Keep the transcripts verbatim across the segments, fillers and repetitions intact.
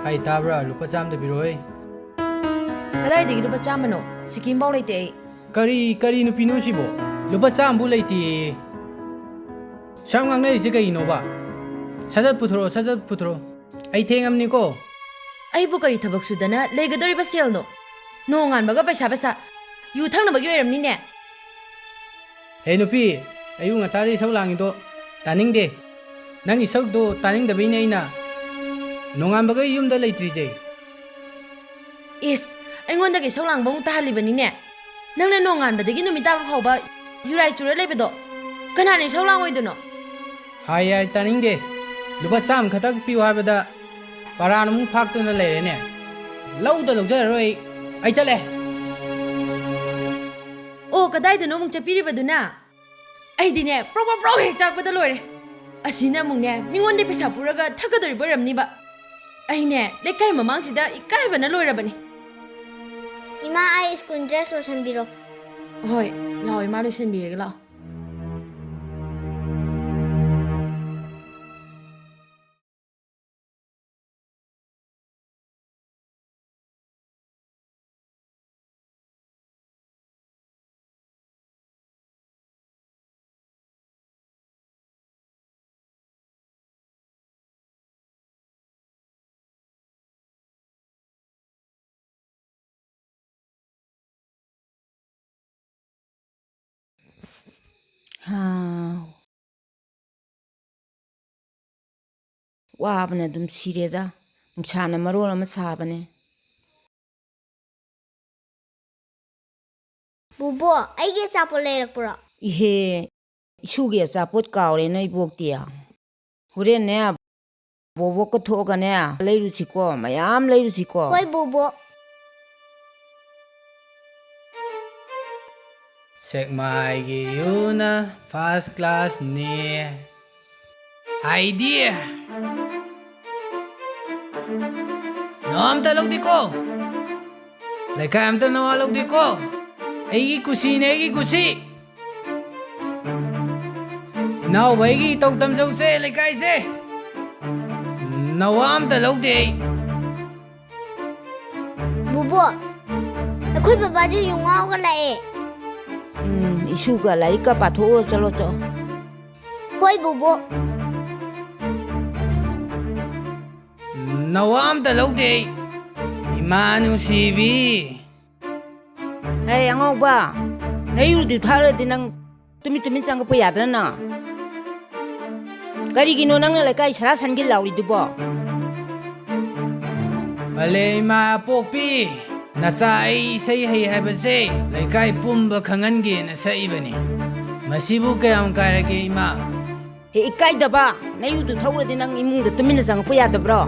ꯍꯥꯏ, ꯇꯥꯕ꯭ꯔꯥ? ꯂꯨꯄꯥ ꯆꯥꯝꯗ ꯄꯤꯔꯛꯑꯣꯍꯦ꯫ ꯀꯗꯥꯏꯗꯒꯤ ꯂꯨꯄꯥ ꯆꯥꯝꯃꯅꯣ? ꯁꯤꯀꯤꯝꯐꯥꯎ ꯂꯩꯇꯦ ꯑꯩ꯫ ꯀꯔꯤ, ꯀꯔꯤ ꯅꯨꯄꯤꯅꯣ ꯁꯤꯕꯣ? ꯂꯨꯄꯥ ꯆꯥꯝꯕꯨ ꯂꯩꯇꯦꯌꯦ꯫ ꯁꯨꯌꯥꯝ ꯉꯥꯡꯅꯔꯤꯁꯦ ꯀꯩꯒꯤꯅꯣꯕ? ꯁꯠ ꯁꯠ ꯄꯨꯊꯣꯔꯛꯑꯣ, ꯁꯠ ꯁꯠ ꯄꯨꯊꯣꯔꯛꯑꯣ꯫ ꯑꯩ ꯊꯦꯡꯉꯝꯅꯤꯀꯣ꯫ ꯑꯩꯕꯨ ꯀꯔꯤ ꯊꯕꯛ ꯁꯨꯗꯅ ꯂꯩꯒꯗꯧꯔꯤꯕ ꯁꯦꯜꯅꯣ? ꯅꯣꯡꯉꯥꯟꯕꯒ ꯄꯩꯁꯥ, ꯄꯩꯁꯥ꯫ ꯌꯨ ꯊꯛꯅꯕꯒꯤ ꯑꯣꯏꯔꯝꯅꯤꯅꯦ꯫ ꯍꯦ ꯅꯨꯄꯤ, ꯑꯌꯨꯛ ꯉꯟꯇꯥꯗ ꯏꯁꯧ ꯂꯥꯡꯉꯤꯗꯣ ꯇꯥꯅꯤꯡꯗꯦ꯫ ꯅꯪ ꯏꯁꯧꯗꯣ ꯇꯥꯅꯤꯡꯗꯕꯩꯅꯦ ꯑꯩꯅ ꯅꯣꯡꯉꯥꯟꯕꯒ ꯌꯨꯝꯗ ꯂꯩꯇ꯭ꯔꯤꯁꯦ꯫ ꯏꯁ, ꯑꯩꯉꯣꯟꯗꯒ ꯏꯁꯧ ꯂꯥꯡꯕ ꯑꯃꯨꯛ ꯇꯥꯍꯜꯂꯤꯕꯅꯤꯅꯦ꯫ ꯅꯪꯅ ꯅꯣꯡꯉꯥꯟꯕꯗꯒꯤ ꯅꯨꯃꯤꯠ ꯇꯥꯕ ꯐꯥꯎꯕ ꯌꯨꯔꯥꯏ ꯆꯨꯔ ꯂꯩꯕꯗꯣ ꯀꯅꯥꯅ ꯏꯁꯧ ꯂꯥꯡꯉꯣꯏꯗꯣꯏꯅꯣ? ꯍꯥꯏ ꯍꯥꯏ ꯇꯥꯅꯤꯡꯗꯦ꯫ ꯂꯨꯄꯥ ꯆꯥꯝꯃ ꯈꯛꯇꯪ ꯄꯤꯌꯨ ꯍꯥꯏꯕꯗ ꯄꯔꯥꯟ ꯑꯃꯨꯛ ꯐꯥꯛꯇꯨꯅ ꯂꯩꯔꯦꯅꯦ꯫ ꯂꯧꯗ ꯂꯧꯖꯔꯔꯣꯏ ꯑꯩ, ꯑꯩ ꯆꯠꯂꯦ꯫ ꯑꯣ, ꯀꯗꯥꯏꯗꯅꯣ ꯑꯃꯨꯛ ꯆꯠꯄꯤꯔꯤꯕꯗꯨꯅ? ꯑꯩꯗꯤꯅꯦ, ꯄ꯭ꯔꯣꯛ ꯄ꯭ꯔꯣꯛ ꯄ꯭ꯔꯣꯛ ꯍꯦꯛ ꯆꯥꯛꯄꯗ ꯂꯣꯏꯔꯦ꯫ ꯑꯁꯤꯅ ꯑꯃꯨꯛꯅꯦ, ꯃꯤꯉꯣꯟꯗ ꯄꯩꯁꯥ ꯄꯨꯔꯒ ꯊꯛꯀꯗꯧꯔꯤꯕ ꯑꯣꯏꯔꯝꯅꯤꯕ꯫ ꯑꯩꯅꯦ, ꯂꯩꯀꯥꯏ ꯃꯃꯥꯡꯁꯤꯗ ꯏꯀꯥꯏꯕꯅ ꯂꯣꯏꯔꯕꯅꯤ꯫ ꯏꯃꯥ, ꯑꯩ ꯁ꯭ꯀꯨꯜ ꯗ꯭ꯔꯦꯁ ꯂꯣꯏꯁꯟꯕꯤꯔꯣ꯫ ꯍꯣꯏ, ꯂꯥꯛꯑꯣ, ꯏꯃꯥ ꯂꯣꯏꯁꯟꯕꯤꯔꯒꯦ, ꯂꯥꯛꯑꯣ꯫ ꯍꯥ꯫ ꯋꯥꯕꯅ ꯑꯗꯨꯝ ꯁꯤꯔꯦꯗ꯫ ꯅꯨꯡꯁꯥꯅ ꯃꯔꯣꯜ ꯑꯃ ꯁꯥꯕꯅꯦ꯫ ꯕꯨꯕꯣ, ꯑꯩꯒꯤ ꯑꯆꯥꯄꯣꯠ ꯂꯩꯔꯛꯄ꯭ꯔꯣ? ꯏꯍꯦ, ꯏꯁꯨꯒꯤ ꯑꯆꯥꯄꯣꯠ ꯀꯥꯎꯔꯦꯅ ꯏꯕꯣꯛꯇꯤ꯫ ꯍꯣꯔꯦꯟꯅꯦ, ꯕꯣꯕꯣꯛꯀ ꯊꯣꯛꯑꯒꯅꯦ, ꯂꯩꯔꯨꯁꯤꯀꯣ, ꯃꯌꯥꯝ ꯂꯩꯔꯨꯁꯤꯀꯣ꯫ ꯍꯣꯏ, ꯕꯣꯕꯣꯛ꯫ ꯁꯦꯛꯃꯥꯏꯒꯤ ꯌꯨꯅ first class ꯅꯤ꯫ ꯍꯥꯏꯗꯤ, ꯅꯋꯥ ꯑꯝꯇ ꯂꯧꯗꯦꯀꯣ? ꯂꯩꯀꯥꯏ ꯑꯝꯇ ꯅꯋꯥ ꯂꯧꯗꯦꯀꯣ? ꯑꯩꯒꯤ ꯀꯨꯁꯤꯅꯦ, ꯑꯩꯒꯤ ꯀꯨꯁꯤ꯫ ꯏꯅꯥꯎꯕꯩꯒꯤ ꯏꯇꯧ ꯇꯝꯖꯧꯁꯦ ꯂꯩꯀꯥꯏꯁꯦ꯫ ꯅꯋꯥ ꯑꯝꯇ ꯂꯧꯗꯦ ꯑꯩ꯫ ꯕꯨꯕꯣꯛ, ꯑꯩꯈꯣꯏ ꯕꯕꯥꯁꯨ ꯌꯨ ꯉꯥꯎꯔꯒ ꯂꯥꯛꯑꯦ꯫ ꯎꯝ, ꯏꯁꯨꯒ ꯂꯥꯏꯔꯤꯛꯀ ꯄꯥꯊꯣꯛꯎꯔꯣ, ꯆꯠꯂꯣ, ꯆꯠꯂꯣ꯫ ꯍꯣꯏ, ꯕꯨꯕꯣꯛ꯫ ꯅꯋꯥ ꯑꯝꯇ ꯂꯧꯗꯦ ꯑꯩ꯫ ꯏꯃꯥ ꯅꯨꯡꯁꯤꯕꯤ꯫ ꯍꯦ, ꯑꯉꯧꯕ, ꯅꯌꯨꯗꯨ ꯊꯛꯑꯔꯗꯤ ꯅꯪ ꯇꯨꯃꯤꯟ ꯇꯨꯃꯤꯟ ꯆꯪꯉꯛꯄ ꯌꯥꯗ꯭ꯔꯅ? ꯀꯔꯤꯒꯤꯅꯣ ꯅꯪꯅ ꯂꯩꯀꯥꯏ ꯁꯔꯥ ꯁꯟꯒꯤ ꯂꯥꯎꯔꯤꯗꯨꯕꯣ? ꯄꯂꯦ ꯏꯃꯥ ꯄꯣꯛꯄꯤ, ꯅꯆꯥ ꯑꯩ ꯏꯁꯩ ꯍꯩ ꯍꯥꯏꯕꯁꯦ ꯂꯩꯀꯥꯏ ꯄꯨꯝꯕ ꯈꯪꯍꯟꯒꯦꯅ ꯁꯛꯏꯕꯅꯤ꯫ ꯃꯁꯤꯕꯨ ꯀꯌꯥꯝ ꯀꯥꯏꯔꯒꯦ ꯏꯃꯥ? ꯍꯦ, ꯏꯀꯥꯏꯗꯕ, ꯅꯌꯨꯗꯨ ꯊꯛꯎꯔꯗꯤ ꯅꯪ ꯏꯃꯨꯡꯗ ꯇꯨꯃꯤꯟꯅ ꯆꯪꯉꯛꯄ ꯌꯥꯗꯕ꯭ꯔꯣ?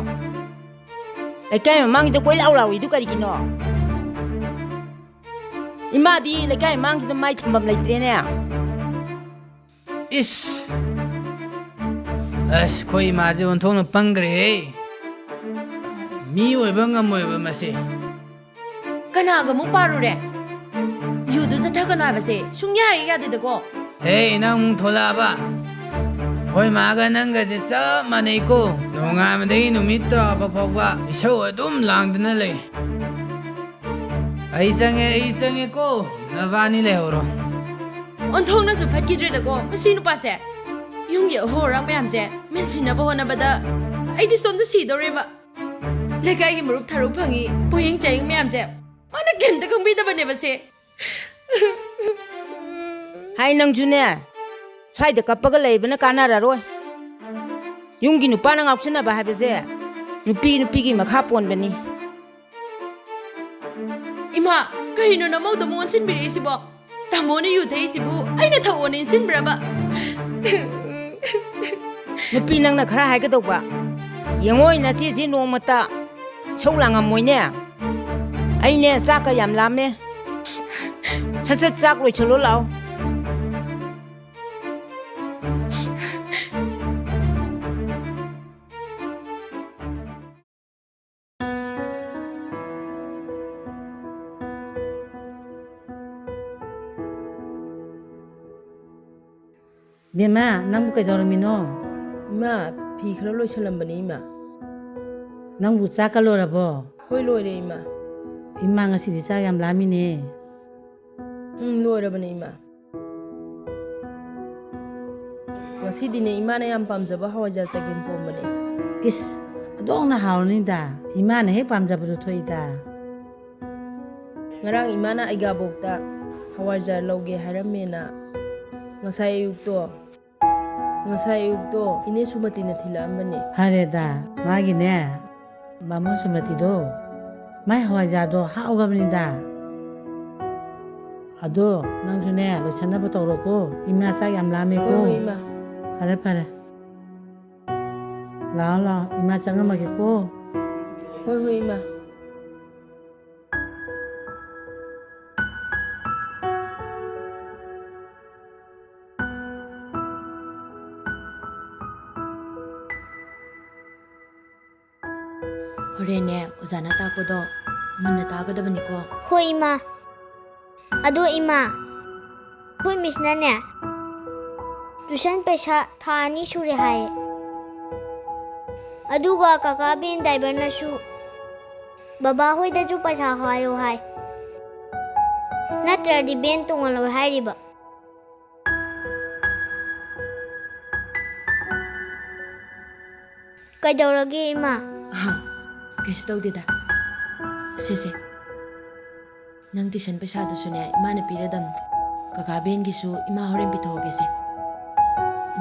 ꯂꯩꯀꯥꯏ ꯃꯃꯥꯡꯒꯤꯗ ꯀꯣꯏ ꯂꯥꯎ ꯂꯥꯎꯔꯤꯗꯨ ꯀꯔꯤꯒꯤꯅꯣ? ꯏꯃꯥꯗꯤ ꯂꯩꯀꯥꯏ ꯃꯃꯥꯡꯁꯤꯗ ꯃꯥꯏ ꯊꯝꯐꯝ ꯂꯩꯇ꯭ꯔꯦꯅꯦ꯫ ꯏꯁ! ꯑꯁ, ꯑꯩꯈꯣꯏ ꯏꯃꯥꯁꯦ ꯑꯣꯟꯊꯣꯛꯅ ꯄꯪꯈ꯭ꯔꯦꯍꯦ꯫ ꯃꯤ ꯑꯣꯏꯕ ꯉꯝꯃꯣꯏꯕ ꯃꯁꯦ꯫ ꯀꯅꯥꯒ ꯑꯃꯨꯛ ꯄꯥꯔꯨꯔꯦ? ꯌꯨꯗꯨꯗ ꯊꯛꯀꯅꯣ ꯍꯥꯏꯕꯁꯦ ꯁꯨꯡꯌꯥ ꯍꯦꯛ ꯌꯥꯗꯦꯗꯀꯣ꯫ ꯍꯦ, ꯅꯪ ꯑꯃꯨꯛ ꯊꯣꯛꯂꯛꯑꯕ? ꯑꯩꯈꯣꯏ ꯃꯥꯒ ꯅꯪꯒꯁꯦ ꯆꯞ ꯃꯥꯟꯅꯩꯀꯣ꯫ ꯅꯣꯡꯉꯥꯟꯕꯗꯒꯤ ꯅꯨꯃꯤꯠ ꯇꯥꯕ ꯐꯥꯎꯕ ꯏꯁꯧ ꯑꯗꯨꯝ ꯂꯥꯡꯗꯅ ꯂꯩ꯫ ꯑꯩ ꯆꯪꯉꯦ, ꯑꯩ ꯆꯪꯉꯦꯀꯣ, ꯅꯕꯥꯅꯤ ꯂꯩꯍꯧꯔꯣ꯫ ꯑꯣꯟꯊꯣꯛꯅꯁꯨ ꯐꯠꯈꯤꯗ꯭ꯔꯦꯗꯀꯣ ꯃꯁꯤ ꯅꯨꯄꯥꯁꯦ꯫ ꯌꯨꯝꯒꯤ ꯑꯍꯣ ꯑꯔꯥꯛ ꯃꯌꯥꯝꯁꯦ ꯃꯦꯟꯁꯤꯟꯅꯕ ꯍꯣꯠꯅꯕꯗ ꯑꯩꯗꯤ ꯁꯣꯝꯗ ꯁꯤꯗꯧꯔꯦꯕ꯫ ꯂꯩꯀꯥꯏꯒꯤ ꯃꯔꯨꯞ ꯊꯥꯔꯨꯞ ꯐꯪꯉꯤ, ꯄꯣꯌꯦꯡ ꯆꯥꯌꯦꯡ ꯃꯌꯥꯝꯁꯦ ꯃꯥꯅ ꯀꯩꯝꯇ ꯈꯪꯕꯤꯗꯕꯅꯦꯕ ꯁꯦ꯫ ꯍꯥꯏ, ꯅꯪꯁꯨꯅꯦ, ꯁ꯭ꯋꯥꯏꯗ ꯀꯞꯄꯒ ꯂꯩꯕꯅ ꯀꯥꯟꯅꯔꯔꯣꯏ꯫ ꯌꯨꯝꯒꯤ ꯅꯨꯄꯥꯅ ꯉꯥꯎꯁꯤꯟꯅꯕ ꯍꯥꯏꯕꯁꯦ ꯅꯨꯄꯤ ꯅꯨꯄꯤꯒꯤ ꯃꯈꯥ ꯄꯣꯟꯕꯅꯤ꯫ ꯏꯃꯥ, ꯀꯔꯤꯅꯣ ꯅꯃꯧꯗ ꯑꯃꯨꯛ ꯑꯣꯟꯁꯤꯟꯕꯤꯔꯛꯏꯁꯤꯕꯣ? ꯇꯥꯃꯣꯅ ꯌꯨ ꯊꯛꯏꯁꯤꯕꯨ ꯑꯩꯅ ꯊꯛꯑꯣꯅ ꯏꯟꯁꯤꯟꯕ꯭ꯔꯕ? ꯅꯨꯄꯤ ꯅꯪꯅ ꯈꯔ ꯍꯥꯏꯒꯗꯧꯕ꯫ ꯌꯦꯡꯉꯣ, ꯅꯆꯦꯁꯤ ꯅꯣꯡꯃꯇ ꯏꯁꯧ ꯂꯥꯡꯉꯝꯃꯣꯏꯅꯦ꯫ ꯑꯩꯅꯦ ꯆꯥꯛꯀ ꯌꯥꯝ ꯂꯥꯝꯃꯦ꯫ ꯁꯠ ꯁꯠ ꯆꯥꯛ ꯂꯣꯏꯁꯜꯂꯣ ꯂꯥꯛꯑꯣ꯫ ꯕꯦꯝꯃ, ꯅꯪꯕꯨ ꯀꯩꯗꯧꯔꯝꯃꯤꯅꯣ? ꯏꯃꯥ, ꯐꯤ ꯈꯔ ꯂꯣꯏꯁꯜꯂꯝꯕꯅꯦ, ꯏꯃꯥ꯫ ꯅꯪꯕꯨ ꯆꯥꯛꯀ ꯂꯣꯏꯔꯕꯣ? ꯍꯣꯏ, ꯂꯣꯏꯔꯦ, ꯏꯃꯥ꯫ ꯏꯃꯥ, ꯉꯁꯤꯗꯤ ꯆꯥꯛ ꯌꯥꯝ ꯂꯥꯝꯃꯤꯅꯦ꯫ ꯎꯝ, ꯂꯣꯏꯔꯕꯅꯦ, ꯏꯃꯥ꯫ ꯉꯁꯤꯗꯤꯅꯦ, ꯏꯃꯥꯅ ꯌꯥꯝ ꯄꯥꯝꯖꯕ ꯍꯋꯥꯏꯖꯥꯔ ꯆꯒꯦꯝ ꯄꯣꯝꯕꯅꯦ꯫ ꯏꯁ, ꯑꯗꯣꯡꯅ ꯍꯥꯎꯔꯅꯤꯗ꯫ ꯏꯃꯥꯅ ꯍꯦꯛ ꯄꯥꯝꯖꯕꯗꯣ ꯊꯣꯛꯏꯗ꯫ ꯉꯔꯥꯡ ꯏꯃꯥꯅ ꯑꯩꯒꯥꯕꯣꯛꯇ ꯍꯋꯥꯏꯖꯥꯔ ꯂꯧꯒꯦ ꯍꯥꯏꯔꯝꯃꯦꯅ ꯉꯁꯥꯏ ꯑꯌꯨꯛꯇꯣ, ꯉꯁꯥꯏ ꯑꯌꯨꯛꯇꯣ ꯏꯅꯦ ꯁꯨꯃꯇꯤꯅ ꯊꯤꯜꯂꯛꯑꯝꯕꯅꯦ꯫ ꯐꯔꯦꯗ, ꯃꯥꯒꯤꯅꯦ, ꯕꯥꯃꯣꯟ ꯁꯨꯃꯇꯤꯗꯣ, ꯃꯥꯏ ꯍꯋꯥꯏꯖꯥꯔꯗꯣ ꯍꯥꯎꯈ꯭ꯔꯕꯅꯤꯗ꯫ ꯑꯗꯣ ꯅꯪꯁꯨꯅꯦ, ꯂꯣꯏꯁꯟꯅꯕ ꯇꯧꯔꯣꯀꯣ꯫ ꯏꯃꯥ ꯆꯥꯛ ꯌꯥꯝ ꯂꯥꯝꯃꯦꯀꯣ꯫ ꯍꯣꯏ, ꯍꯣꯏ, ꯏꯃꯥ꯫ ꯐꯔꯦ, ꯐꯔꯦ꯫ ꯂꯥꯛꯑꯣ, ꯂꯥꯛꯑꯣ, ꯏꯃꯥ ꯆꯪꯉꯝꯃꯒꯦꯀꯣ꯫ ꯍꯣꯏ, ꯍꯣꯏ, ꯏꯃꯥ꯫ ꯍꯣꯔꯦꯟꯅꯦ, ꯑꯣꯖꯥꯅ ꯇꯥꯛꯄꯗꯣ ꯃꯨꯟꯅ ꯇꯥꯒꯗꯕꯅꯤꯀꯣ꯫ ꯍꯣꯏ, ꯏꯃꯥ꯫ ꯑꯗꯣ, ꯏꯃꯥ, ꯑꯩꯈꯣꯏ ꯃꯤꯁꯅꯅꯦ, ꯇꯨꯏꯁꯟ ꯄꯩꯁꯥ ꯊꯥ ꯑꯅꯤ ꯁꯨꯔꯦ ꯍꯥꯏꯌꯦ꯫ ꯑꯗꯨꯒ ꯀꯀꯥ ꯚꯦꯟ ꯗ꯭ꯔꯥꯏꯚꯔꯅꯁꯨ ꯕꯕꯥ ꯍꯣꯏꯗꯁꯨ ꯄꯩꯁꯥ ꯍꯥꯏꯌꯣ ꯍꯥꯏ꯫ ꯅꯠꯇ꯭ꯔꯗꯤ ꯚꯦꯟ ꯇꯣꯡꯍꯜꯂꯣꯏ ꯍꯥꯏꯔꯤꯕ꯫ ꯀꯩꯗꯧꯔꯒꯦ, ꯏꯃꯥ? ꯑꯍꯥ, ꯀꯩꯁꯨ ꯇꯧꯗꯦꯗ꯫ ꯁꯦ, ꯁꯦ꯫ ꯅꯪ ꯇꯨꯏꯁꯟ ꯄꯩꯁꯥꯗꯨꯁꯨꯅꯦ, ꯏꯃꯥꯅ ꯄꯤꯔꯗꯝꯅꯤ꯫ ꯀꯀꯥ ꯚꯦꯟꯒꯤꯁꯨ ꯏꯃꯥ ꯍꯣꯔꯦꯟ ꯄꯤꯊꯣꯛꯑꯒꯦꯁꯦ꯫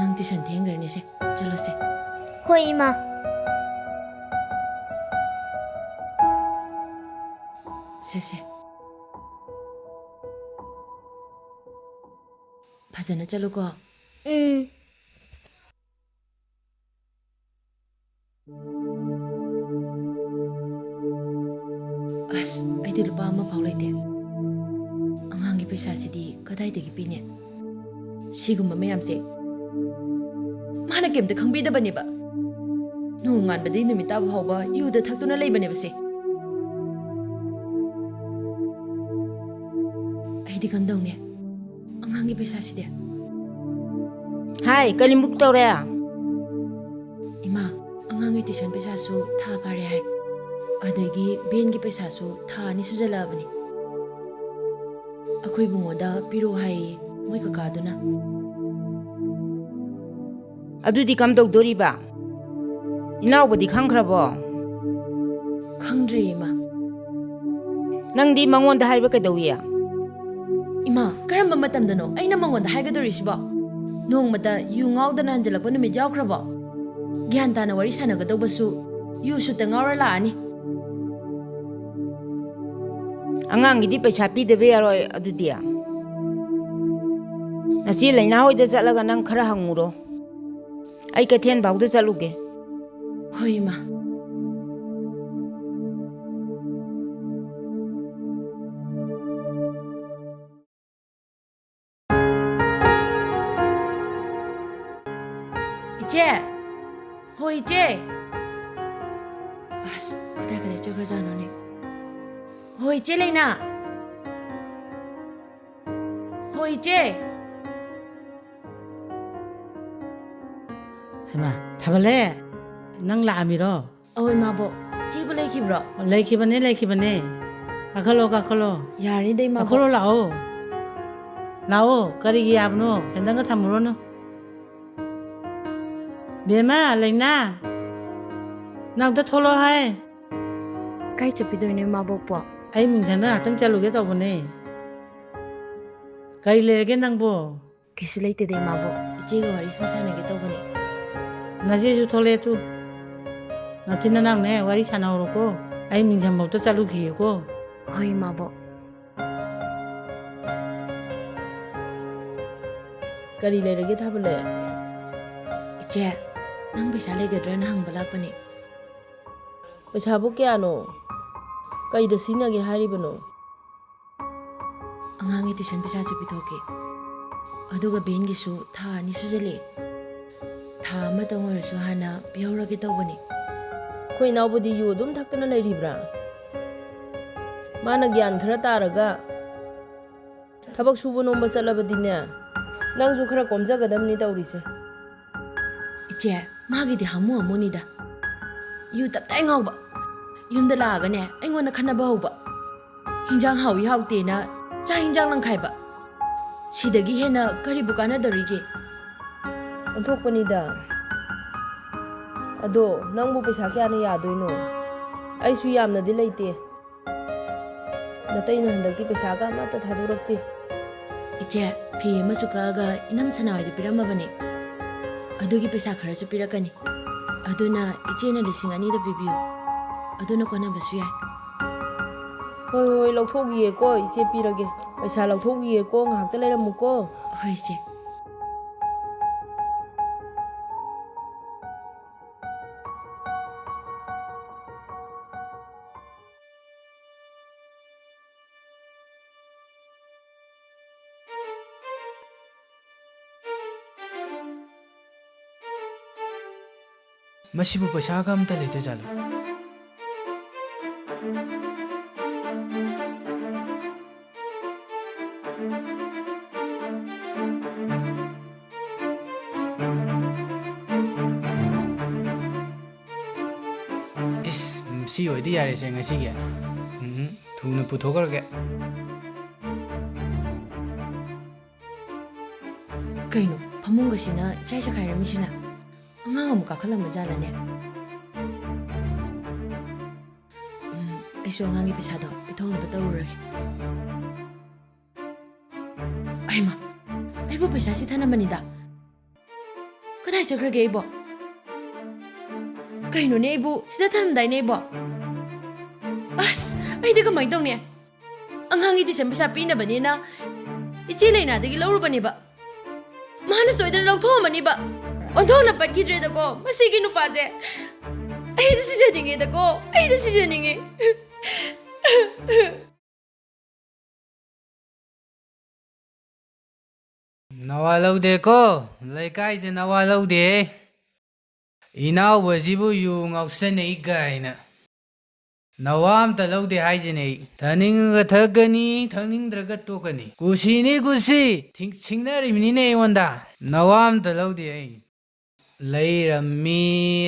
ꯅꯪ ꯇꯨꯏꯁꯟ ꯊꯦꯡꯈ꯭ꯔꯅꯤꯁꯦ꯫ ꯆꯠꯂꯣꯁꯦ꯫ ꯍꯣꯏ, ꯏꯃꯥ꯫ ꯁꯦ, ꯁꯦ꯫ ꯐꯖꯅ ꯆꯠꯂꯨꯀꯣ꯫ ꯎꯝ꯫ ꯑꯁ, ꯑꯩꯗꯤ ꯂꯨꯄꯥ ꯑꯃ ꯐꯥꯎ ꯂꯩꯇꯦ꯫ ꯑꯉꯥꯡꯒꯤ ꯄꯩꯁꯥꯁꯤꯗꯤ ꯀꯗꯥꯏꯗꯒꯤ ꯄꯤꯅꯤ? ꯁꯤꯒꯨꯝꯕ ꯃꯌꯥꯝꯁꯦ ꯃꯥꯅ ꯀꯩꯝꯇ ꯈꯪꯕꯤꯗꯕꯅꯦꯕ꯫ ꯅꯣꯡꯉꯥꯟꯕꯗꯒꯤ ꯅꯨꯃꯤꯠ ꯇꯥꯕ ꯐꯥꯎꯕ ꯌꯨꯗ ꯊꯛꯇꯨꯅ ꯂꯩꯕꯅꯦꯕ ꯁꯦ꯫ ꯑꯩꯗꯤ ꯀꯝꯗꯧꯅꯤ? ꯑꯉꯥꯡꯒꯤ ꯄꯩꯁꯥꯁꯤꯗꯤ? ꯍꯥꯏ, ꯀꯔꯤꯃꯨꯛ ꯇꯧꯔꯦ? ꯏꯃꯥ, ꯑꯉꯥꯡꯒꯤ tuition ꯄꯩꯁꯥꯁꯨ ꯊꯥ ꯐꯥꯔꯦ ꯍꯥꯏ, ꯑꯗꯒꯤ ꯚꯦꯟꯒꯤ ꯄꯩꯁꯥꯁꯨ ꯊꯥ ꯑꯅꯤ ꯁꯨꯖꯜꯂꯛꯑꯕꯅꯤ꯫ ꯑꯩꯈꯣꯏ ꯏꯕꯨꯡꯉꯣꯗ ꯄꯤꯔꯛꯑꯣ ꯍꯥꯏꯌꯦ ꯃꯣꯏ ꯀꯀꯥꯗꯨꯅ꯫ ꯑꯗꯨꯗꯤ ꯀꯝꯗꯧꯗꯣꯔꯤꯕ? ꯏꯅꯥꯎꯕꯗꯤ ꯈꯪꯈ꯭ꯔꯕꯣ? ꯈꯪꯗ꯭ꯔꯤꯌꯦ, ꯏꯃꯥ꯫ ꯅꯪꯗꯤ ꯃꯉꯣꯟꯗ ꯍꯥꯏꯕ ꯀꯩꯗꯧꯏ? ꯏꯃꯥ, ꯀꯔꯝꯕ ꯃꯇꯝꯗꯅꯣ ꯑꯩꯅ ꯃꯉꯣꯟꯗ ꯍꯥꯏꯒꯗꯧꯔꯤꯁꯤꯕꯣ? ꯅꯣꯡꯃꯇ ꯌꯨ ꯉꯥꯎꯗꯅ ꯍꯟꯖꯤꯜꯂꯛꯄ ꯅꯨꯃꯤꯠ ꯌꯥꯎꯈ꯭ꯔꯕꯣ? ꯒ꯭ꯌꯥꯟ ꯇꯥꯅ ꯋꯥꯔꯤ ꯁꯥꯟꯅꯒꯗꯧꯕꯁꯨ ꯌꯨ ꯁꯨꯠꯇ ꯉꯥꯎꯔ ꯂꯥꯛꯑꯅꯤ꯫ ꯑꯉꯥꯡꯒꯤꯗꯤ ꯄꯩꯁꯥ ꯄꯤꯗꯕ ꯌꯥꯔꯣꯏ꯫ ꯑꯗꯨꯗꯤ ꯅꯆꯦ ꯂꯩꯅꯥ ꯍꯣꯏꯗ ꯆꯠꯂꯒ ꯅꯪ ꯈꯔ ꯍꯪꯉꯨꯔꯣ꯫ ꯑꯩ ꯀꯩꯊꯦꯜ ꯐꯥꯎꯗ ꯆꯠꯂꯨꯒꯦ꯫ ꯍꯣꯏ, ꯏꯃꯥ꯫ ꯏꯆꯦ! ꯍꯣꯏ, ꯏꯆꯦ! ꯑꯁ, ꯀꯗꯥꯏ ꯀꯗꯥꯏ ꯆꯠꯈ꯭ꯔꯖꯥꯠꯅꯣꯅꯦ? ꯍꯣꯏ, ꯏꯆꯦ ꯂꯩꯅꯥ! ꯍꯣꯏ, ꯏꯆꯦ! ꯍꯩꯃꯥ, ꯊꯥꯕꯜꯂꯦ, ꯅꯪ ꯂꯥꯛꯑꯝꯃꯤꯔꯣ? ꯑꯧ, ꯏꯃꯥꯕꯣꯛ꯫ ꯏꯆꯦꯕꯨ ꯂꯩꯈꯤꯕ꯭ꯔꯣ? ꯂꯩꯈꯤꯕꯅꯦ, ꯂꯩꯈꯤꯕꯅꯦ꯫ ꯀꯥꯈꯠꯂꯣ, ꯀꯥꯈꯠꯂꯣ꯫ ꯌꯥꯔꯅꯤꯗ, ꯏꯃꯥꯕꯣꯛ꯫ ꯀꯥꯈꯠꯂꯣ, ꯂꯥꯛꯑꯣ꯫ ꯂꯥꯛꯑꯣ, ꯀꯔꯤꯒꯤ ꯌꯥꯕꯅꯣ? ꯍꯦꯟꯗꯜꯒ ꯊꯝꯃꯨꯔꯅꯨ꯫ ꯕꯦꯝꯃ, ꯂꯩꯅꯥ, ꯅꯪ ꯑꯝꯇ ꯊꯣꯛꯂꯛꯑꯣ ꯍꯥꯏ꯫ ꯀꯥꯏ ꯆꯠꯄꯤꯗꯣꯏꯅꯣ, ꯏꯃꯥꯕꯣꯛꯄꯣ? ꯑꯩ ꯃꯤꯡꯁꯪꯗ ꯉꯥꯛꯇꯪ ꯆꯠꯂꯨꯒꯦ ꯇꯧꯕꯅꯦ꯫ ꯀꯔꯤ ꯂꯩꯔꯒꯦ ꯅꯪꯕꯣ? ꯀꯩꯁꯨ ꯂꯩꯇꯦꯗ, ꯏꯃꯥꯕꯣꯛ꯫ ꯏꯆꯦꯒ ꯋꯥꯔꯤ ꯁꯨꯝ ꯁꯥꯟꯅꯒꯦ ꯇꯧꯕꯅꯦ꯫ ꯅꯆꯦꯁꯨ ꯊꯣꯛꯂꯛꯑꯦ ꯇꯨ꯫ ꯅꯆꯤꯟ ꯅꯅꯥꯎꯅꯦ, ꯋꯥꯔꯤ ꯁꯥꯟꯅꯍꯧꯔꯣꯀꯣ꯫ ꯑꯩ ꯃꯤꯡꯖꯝꯐꯧꯗ ꯆꯠꯂꯨꯈꯤꯒꯦꯀꯣ꯫ ꯍꯣꯏ, ꯏꯃꯥꯕꯣꯛ꯫ ꯀꯔꯤ ꯂꯩꯔꯒꯦ, ꯊꯥꯕꯜꯂꯩ? ꯏꯆꯦ, ꯅꯪ ꯄꯩꯁꯥ ꯂꯩꯒꯗ꯭ꯔꯅ ꯍꯪꯕ ꯂꯥꯛꯄꯅꯦ꯫ ꯄꯩꯁꯥꯕꯨ ꯀꯌꯥꯅꯣ? ꯀꯩꯗ ꯁꯤꯖꯤꯟꯅꯒꯦ ꯍꯥꯏꯔꯤꯕꯅꯣ? ꯑꯉꯥꯡꯒꯤ tuition ꯄꯩꯁꯥꯁꯨ ꯄꯤꯊꯣꯛꯀꯦ, ꯑꯗꯨꯒ ꯚꯦꯟꯒꯤꯁꯨ ꯊꯥ ꯑꯅꯤ ꯁꯨꯖꯜꯂꯛꯑꯦ꯫ ꯊꯥ ꯑꯃꯇꯪ ꯑꯣꯏꯔꯁꯨ ꯍꯥꯟꯅ ꯄꯤꯍꯧꯔꯒꯦ ꯇꯧꯕꯅꯤ꯫ ꯑꯩꯈꯣꯏ ꯏꯅꯥꯎꯕꯨꯗꯤ ꯌꯨ ꯑꯗꯨꯝ ꯊꯛꯇꯅ ꯂꯩꯔꯤꯕ꯭ꯔꯥ? ꯃꯥꯅ ꯒ꯭ꯌꯥꯟ ꯈꯔ ꯇꯥꯔꯒ ꯊꯕꯛ ꯁꯨꯕ ꯅꯣꯝꯕ ꯆꯠꯂꯕꯗꯤꯅꯦ, ꯅꯪꯁꯨ ꯈꯔ ꯀꯣꯝꯖꯒꯗꯕꯅꯤ ꯇꯧꯔꯤꯁꯦ꯫ ꯏꯆꯦ, ꯃꯥꯒꯤꯗꯤ ꯍꯥꯃꯨ ꯍꯥꯃꯨꯅꯤꯗ꯫ ꯌꯨ ꯇꯞꯇꯥꯏ ꯉꯥꯎꯕ꯫ ꯌꯨꯝꯗ ꯂꯥꯛꯑꯒꯅꯦ, ꯑꯩꯉꯣꯟꯗ ꯈꯠꯅꯕ ꯍꯧꯕ꯫ ꯍꯤꯟꯖꯥꯡ ꯍꯥꯎꯏ ꯍꯥꯎꯇꯦꯅ ꯆꯥꯛ ꯍꯤꯟꯖꯥꯡ ꯂꯪꯈꯥꯏꯕ꯫ ꯁꯤꯗꯒꯤ ꯍꯦꯟꯅ ꯀꯔꯤꯕꯨ ꯀꯥꯟꯅꯗꯧꯔꯤꯒꯦ? ꯑꯣꯟꯊꯣꯛꯄꯅꯤꯗ꯫ ꯑꯗꯣ ꯅꯪꯕꯨ ꯄꯩꯁꯥ ꯀꯌꯥꯅ ꯌꯥꯗꯣꯏꯅꯣ? ꯑꯩꯁꯨ ꯌꯥꯝꯅꯗꯤ ꯂꯩꯇꯦ꯫ ꯅꯇꯩꯅ ꯍꯟꯗꯛꯇꯤ ꯄꯩꯁꯥꯒ ꯑꯃꯠꯇ ꯊꯥꯗꯣꯔꯛꯇꯦ꯫ ꯏꯆꯦ, ꯐꯤ ꯑꯃꯁꯨ ꯀꯛꯑꯒ ꯏꯅꯝ ꯁꯅꯥꯍꯣꯏꯗ ꯄꯤꯔꯝꯃꯕꯅꯦ꯫ ꯑꯗꯨꯒꯤ ꯄꯩꯁꯥ ꯈꯔꯁꯨ ꯄꯤꯔꯛꯀꯅꯤ꯫ ꯑꯗꯨꯅ ꯏꯆꯦꯅ ꯂꯤꯁꯤꯡ ꯑꯅꯤꯗ ꯄꯤꯕꯤꯌꯨ꯫ ꯑꯗꯨꯅ ꯀꯣꯟꯅꯕꯁꯨ ꯌꯥꯏ꯫ ꯍꯣꯏ, ꯍꯣꯏ, ꯂꯧꯊꯣꯛꯈꯤꯒꯦꯀꯣ, ꯏꯆꯦ ꯄꯤꯔꯒꯦ꯫ ꯄꯩꯁꯥ ꯂꯧꯊꯣꯛꯈꯤꯒꯦꯀꯣ, ꯉꯥꯏꯍꯥꯛꯇ ꯂꯩꯔꯝꯃꯨꯀꯣ꯫ ꯍꯣꯏ, ꯏꯆꯦ꯫ ꯃꯁꯤꯕꯨ ꯄꯩꯁꯥꯒ ꯑꯝꯇ ꯂꯩꯇꯖꯥꯠꯂꯣ? ꯏꯁ, ꯁꯤ ꯑꯣꯏꯗꯤ ꯌꯥꯔꯦꯁꯦ ꯉꯁꯤꯒꯤ꯫ ꯎꯝ, ꯊꯨꯅ ꯄꯨꯊꯣꯛꯈ꯭ꯔꯒꯦ꯫ ꯀꯩꯅꯣ, ꯐꯃꯨꯡꯒꯁꯤꯅ ꯏꯆꯥꯏ ꯆꯈꯥꯏꯔꯝꯃꯤꯁꯤꯅ? ꯑꯉꯥꯡ ꯑꯃꯨꯛ ꯀꯥꯈꯠꯂꯝꯕ ꯖꯥꯠꯂꯅꯦ? ꯎꯝ, ꯑꯩꯁꯨ ꯑꯉꯥꯡꯒꯤ ꯄꯩꯁꯥꯗꯣ ꯄꯤꯊꯣꯛꯅꯕ ꯇꯧꯔꯨꯔꯒꯦ꯫ ꯑꯩꯃ, ꯑꯩꯕꯨ ꯄꯩꯁꯥꯁꯤ ꯊꯅꯝꯕꯅꯤꯗ꯫ ꯀꯗꯥꯏ ꯆꯠꯈ꯭ꯔꯒꯦ ꯑꯩꯕꯣ? ꯀꯩꯅꯣꯅꯦ, ꯑꯩꯕꯨ ꯁꯤꯗ ꯊꯅꯝꯗꯥꯏꯅꯦ ꯑꯩꯕꯣ? ꯑꯁ, ꯑꯩꯗꯤ ꯀꯃꯥꯏꯅ ꯇꯧꯅꯤ? ꯑꯉꯥꯡꯒꯤ tuition ꯄꯩꯁꯥ ꯄꯤꯅꯕꯅꯦꯅ ꯏꯆꯦ ꯂꯩꯅꯥꯗꯒꯤ ꯂꯧꯔꯨꯕꯅꯦꯕ꯫ ꯃꯥꯅ ꯁꯣꯏꯗꯅ ꯂꯧꯊꯣꯛꯑꯝꯃꯅꯤꯕ꯫ ꯑꯣꯟꯊꯣꯛꯅ ꯄꯠꯈꯤꯗ꯭ꯔꯦꯗꯀꯣ ꯃꯁꯤꯒꯤ ꯅꯨꯄꯥꯁꯦ꯫ ꯑꯩꯗꯤ ꯁꯤꯖꯅꯤꯡꯉꯦꯗꯀꯣ, ꯑꯩꯗꯤ ꯁꯤꯖꯅꯤꯡꯉꯦ꯫ ꯅꯋꯥ ꯂꯧꯗꯦꯀꯣ, ꯂꯩꯀꯥꯏꯁꯦ ꯅꯋꯥ ꯂꯧꯗꯦ꯫ ꯏꯅꯥꯎꯕꯁꯤꯕꯨ ꯌꯨ ꯉꯥꯎꯁꯟꯅꯩ ꯀꯥꯏꯅ꯫ ꯅꯋꯥ ꯑꯝꯇ ꯂꯧꯗꯦ ꯍꯥꯏꯁꯤꯅꯦ ꯑꯩ꯫ ꯊꯛꯅꯤꯡꯉꯒ ꯊꯛꯀꯅꯤ, ꯊꯛꯅꯤꯡꯗ꯭ꯔꯒ ꯇꯣꯛꯀꯅꯤ꯫ ꯀꯨꯁꯤꯅꯤ ꯀꯨꯁꯤ, ꯊꯤꯡ-, ꯁꯤꯡꯅꯔꯤꯕꯅꯤꯅꯦ ꯑꯩꯉꯣꯟꯗ꯫ ꯅꯋꯥ ꯑꯝꯇ ꯂꯧꯗꯦ ꯑꯩ꯫ ꯂꯩꯔꯝꯃꯤ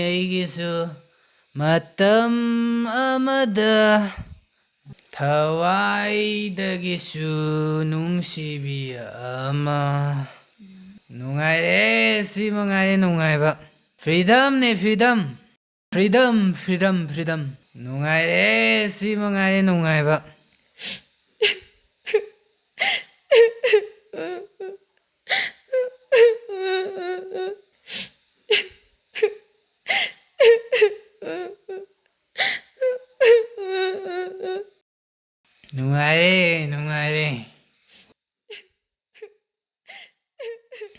ꯑꯩꯒꯤꯁꯨ ꯃꯇꯝ ꯑꯃꯗ ꯊꯋꯥꯏꯗꯒꯤꯁꯨ ꯅꯨꯡꯁꯤꯕꯤ ꯑꯃ꯫ ꯅꯨꯡꯉꯥꯏꯔꯦ, ꯁꯤ ꯃꯉꯥꯏꯔꯦ ꯅꯨꯡꯉꯥꯏꯕ꯫ Freedomꯅꯦ, freedom꯫ Freedom, freedom, freedom꯫ ꯅꯨꯡꯉꯥꯏꯔꯦ, ꯁꯤ ꯃꯉꯥꯏꯔꯦ ꯅꯨꯡꯉꯥꯏꯕ꯫ ꯅꯨꯡꯉꯥꯏꯔꯦ, ꯅꯨꯡꯉꯥꯏꯔꯦ꯫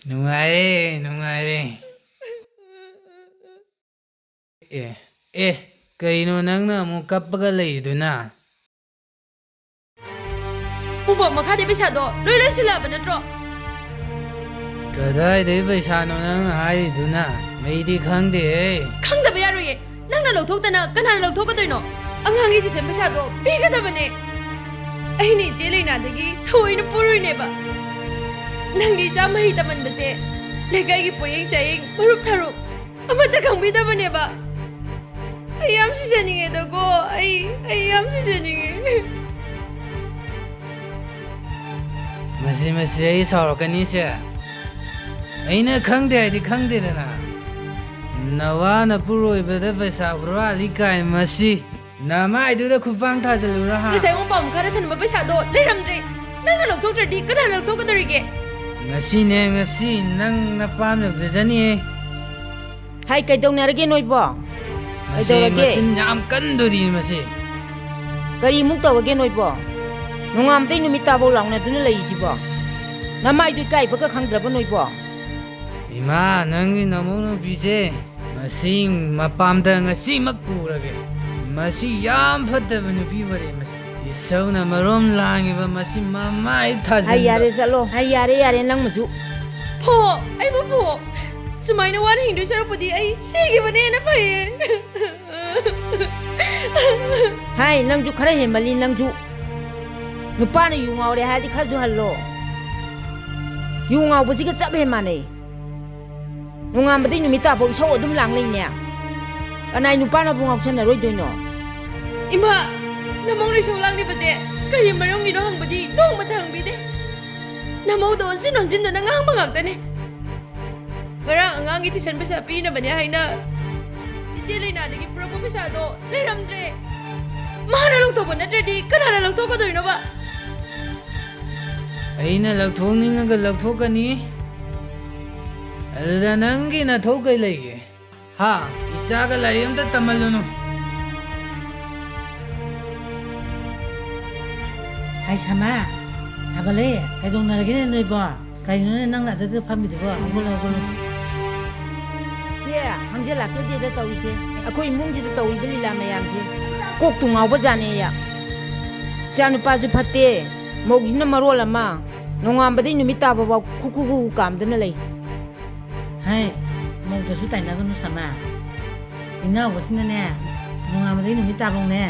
ꯅꯨꯡꯉꯥꯏꯔꯦ, ꯅꯨꯡꯉꯥꯏꯔꯦ꯫ ꯑꯦ, ꯑꯦ, ꯀꯩꯅꯣ ꯅꯪꯅ ꯑꯃꯨꯛ ꯀꯞꯄꯒ ꯂꯩꯔꯤꯗꯨꯅ? ꯎꯕꯣꯛ ꯃꯈꯥꯗꯩ ꯄꯩꯁꯥꯗꯣ ꯂꯣꯏ ꯂꯣꯏꯁꯤꯜꯂꯛꯑꯕ ꯅꯠꯇ꯭ꯔꯣ? ꯀꯗꯥꯏꯗꯩ ꯄꯩꯁꯥꯅꯣ ꯅꯪꯅ ꯍꯥꯏꯔꯤꯗꯨꯅ? ꯑꯩꯗꯤ ꯈꯪꯗꯦꯍꯦ꯫ ꯈꯪꯗꯕ ꯌꯥꯔꯣꯏꯌꯦ꯫ ꯅꯪꯅ ꯂꯧꯊꯣꯛꯇꯅ ꯀꯅꯥꯅ ꯂꯧꯊꯣꯛꯀꯗꯣꯏꯅꯣ? ꯑꯉꯥꯡꯒꯤ tuition ꯄꯩꯁꯥꯗꯣ ꯄꯤꯒꯗꯕꯅꯦ꯫ ꯑꯩꯅ ꯏꯆꯦ ꯂꯩꯅꯥꯗꯒꯤ ꯊꯑꯣꯏꯅ ꯄꯨꯔꯨꯏꯅꯦꯕ꯫ ꯅꯪꯒꯤ ꯏꯆꯥ ꯃꯍꯩ ꯇꯝꯍꯟꯕꯁꯦ ꯂꯩꯀꯥꯏꯒꯤ ꯄꯣꯌꯦꯡ ꯆꯥꯌꯦꯡ, ꯃꯔꯨꯞ ꯊꯔꯨꯞ ꯑꯃꯠꯇ ꯈꯪꯕꯤꯗꯕꯅꯦꯕ꯫ ꯑꯩ ꯌꯥꯝ ꯁꯤꯖꯅꯤꯡꯉꯦꯗꯀꯣ꯫ ꯑꯩ, ꯑꯩ ꯌꯥꯝ ꯁꯤꯖꯅꯤꯡꯉꯦ꯫ ꯃꯁꯤ, ꯃꯁꯤ ꯑꯩ ꯁꯥꯎꯔꯛꯀꯅꯤꯁꯦ꯫ ꯑꯩꯅ ꯈꯪꯗꯦ ꯍꯥꯏꯗꯤ ꯈꯪꯗꯦꯗꯅ꯫ ꯅꯋꯥꯅ ꯄꯨꯔꯣꯏꯕꯗ ꯄꯩꯁꯥ ꯍꯨꯔꯥꯜꯂꯤ ꯀꯥꯏ ꯃꯁꯤ꯫ ꯅꯃꯥꯏꯗꯨꯗ ꯈꯨꯄꯥꯡ ꯊꯥꯖꯤꯜꯂꯨꯔꯥ ꯍꯥ? ꯉꯁꯥꯏ ꯃꯄꯥ ꯃꯈꯥꯗ ꯊꯝꯕ ꯄꯩꯁꯥꯗꯣ ꯂꯩꯔꯝꯗ꯭ꯔꯦ꯫ ꯅꯪꯅ ꯂꯧꯊꯣꯛꯇ꯭ꯔꯗꯤ ꯀꯅꯥ ꯂꯧꯊꯣꯛꯀꯗꯧꯔꯤꯒꯦ? ꯉꯁꯤꯅꯦ ꯉꯁꯤ ꯅꯪ ꯅꯄꯥꯝ ꯌꯧꯖꯖꯅꯤꯌꯦ꯫ ꯍꯥꯏ, ꯀꯩꯗꯧꯅꯔꯒꯦ ꯅꯣꯏꯕꯣ? ꯃꯁꯤ ꯀꯩꯗꯧꯔꯒꯦ? ꯃꯆꯤꯟ ꯌꯥꯝ ꯀꯟꯗꯣꯔꯤ ꯃꯁꯤ꯫ ꯀꯔꯤꯃꯨꯛ ꯇꯧꯔꯒꯦ ꯅꯣꯏꯕꯣ? ꯅꯣꯡꯉꯥꯟꯕꯗꯩ ꯅꯨꯃꯤꯠ ꯇꯥꯐꯧ ꯂꯥꯎꯅꯗꯨꯅ ꯂꯩꯔꯤꯁꯤꯕꯣ? ꯅꯃꯥꯏꯗꯨ ꯏꯀꯥꯏꯕꯒ ꯈꯪꯗ꯭ꯔꯕ ꯅꯣꯏꯕꯣ? ꯏꯃꯥ, ꯅꯪꯒꯤ ꯅꯃꯧ ꯅꯨꯄꯤꯁꯦ ꯃꯁꯤ ꯃꯄꯥꯝꯗ ꯉꯁꯤꯃꯛ ꯄꯨꯔꯒꯦ꯫ ꯃꯁꯤ ꯌꯥꯝ ꯐꯠꯇꯕ ꯅꯨꯄꯤ ꯑꯣꯏꯔꯦ꯫ ꯃꯁꯤ ꯏꯁꯧꯅ ꯃꯔꯣꯝ ꯂꯥꯡꯉꯤꯕ, ꯃꯁꯤ ꯃꯃꯥꯏ ꯊꯥꯖꯤꯟꯕ꯫ ꯍꯥꯏ, ꯌꯥꯔꯦ, ꯆꯠꯂꯣ꯫ ꯍꯥꯏ, ꯌꯥꯔꯦ, ꯌꯥꯔꯦ, ꯅꯪ ꯃꯆꯨ꯫ ꯐꯣ, ꯑꯩꯕꯨ ꯐꯣ꯫ ꯁꯨꯃꯥꯏꯅ ꯋꯥꯅ ꯍꯤꯡꯗꯣꯏ ꯁꯔꯨꯛꯄꯨꯗꯤ ꯑꯩ ꯁꯤꯈꯤꯕꯅ ꯍꯦꯟꯅ ꯐꯩꯌꯦ꯫ ꯍꯥꯏ, ꯅꯪꯁꯨ ꯈꯔ ꯍꯦꯟꯃꯜꯂꯤ, ꯅꯪꯁꯨ꯫ ꯅꯨꯄꯥꯅ ꯌꯨ ꯉꯥꯎꯔꯦ ꯍꯥꯏꯔꯗꯤ ꯈꯔꯁꯨ ꯍꯜꯂꯣ꯫ ꯌꯨ ꯉꯥꯎꯕꯁꯤꯒ ꯆꯞ ꯍꯦꯛ ꯃꯥꯟꯅꯩ꯫ ꯅꯣꯡꯉꯥꯟꯕꯗꯩ ꯅꯨꯃꯤꯠ ꯇꯥꯐꯥꯎ ꯏꯁꯧ ꯑꯗꯨꯝ ꯂꯥꯡ ꯂꯩꯅꯦ꯫ ꯀꯅꯥꯏ ꯅꯨꯄꯥꯅꯕꯨ ꯉꯥꯎꯁꯟꯅꯔꯣꯏꯗꯣꯏꯅꯣ? ꯏꯃꯥ, ꯅꯃꯧꯅ ꯏꯁꯧ ꯂꯥꯡꯂꯤꯕꯁꯦ ꯀꯔꯤ ꯃꯔꯝꯒꯤꯅꯣ ꯍꯪꯕꯗꯤ ꯅꯣꯡꯃꯇ ꯍꯪꯕꯤꯗꯦ꯫ ꯅꯃꯧꯗ ꯑꯣꯟꯁꯤꯟ ꯑꯣꯟꯁꯤꯟꯗꯨꯅ ꯉꯥꯡꯕ ꯉꯥꯛꯇꯅꯦ꯫ ꯉꯔꯥꯡ ꯑꯉꯥꯡꯒꯤ tuition ꯄꯩꯁꯥ ꯄꯤꯅꯕꯅꯦ ꯍꯥꯏꯅ ꯏꯆꯦ ꯂꯩꯅꯥꯗꯒꯤ ꯄꯨꯔꯛꯄ ꯄꯩꯁꯥꯗꯣ ꯂꯩꯔꯝꯗ꯭ꯔꯦ꯫ ꯃꯥꯅ ꯂꯧꯊꯣꯛꯄ ꯅꯠꯇ꯭ꯔꯗꯤ ꯀꯅꯥꯅ ꯂꯧꯊꯣꯛꯀꯗꯣꯏꯅꯣꯕ? ꯑꯩꯅ ꯂꯧꯊꯣꯛꯅꯤꯡꯉꯒ ꯂꯧꯊꯣꯛꯀꯅꯤ꯫ ꯑꯗꯨꯗ ꯅꯪꯒꯤ ꯅꯊꯧ ꯀꯩ ꯂꯩꯒꯦ? ꯍꯥ? ꯏꯆꯥꯒ ꯂꯥꯏꯔꯤꯛ ꯑꯝꯇ ꯇꯝꯍꯜꯂꯨꯅꯨ꯫ ꯍꯥꯏ ꯁꯃꯥ, ꯊꯥꯕꯂꯦ, ꯀꯩꯗꯧꯅꯔꯒꯦꯅꯦ ꯅꯣꯏꯕꯣ? ꯀꯩꯅꯣꯅꯦ ꯅꯪꯅ ꯑꯗꯨꯗ ꯐꯝꯃꯤꯗꯨꯕꯣ? ꯍꯧꯒꯠꯂꯣ, ꯍꯧꯒꯠꯂꯣ꯫ ꯁꯦ, ꯈꯪꯖ ꯂꯥꯛꯆꯗꯦꯗ ꯇꯧꯔꯤꯁꯦ꯫ ꯑꯩꯈꯣꯏ ꯏꯃꯨꯡꯁꯤꯗ ꯇꯧꯔꯤꯕ ꯂꯤꯂꯥ ꯃꯌꯥꯝꯁꯦ ꯀꯣꯛꯇꯨ ꯉꯥꯎꯕꯖꯥꯠꯅꯦ ꯑꯩ꯫ ꯏꯆꯥꯅꯨꯄꯥꯁꯨ ꯐꯠꯇꯦ, ꯃꯧꯁꯤꯅ ꯃꯔꯣꯜ ꯑꯃ, ꯅꯣꯡꯉꯥꯟꯕꯗꯩ ꯅꯨꯃꯤꯠ ꯇꯥꯕꯐꯥꯎ ꯈꯨ ꯈꯨ ꯈꯨ ꯈꯨ ꯀꯥꯝꯗꯅ ꯂꯩ꯫ ꯍꯥꯏ, ꯃꯧꯗꯁꯨ ꯇꯥꯏꯅꯒꯅꯨ ꯁꯃꯥ꯫ ꯏꯅꯥꯎꯕꯁꯤꯅꯅꯦ, ꯅꯣꯡꯉꯥꯟꯕꯗꯩ ꯅꯨꯃꯤꯠ ꯇꯥꯐꯧꯅꯦ,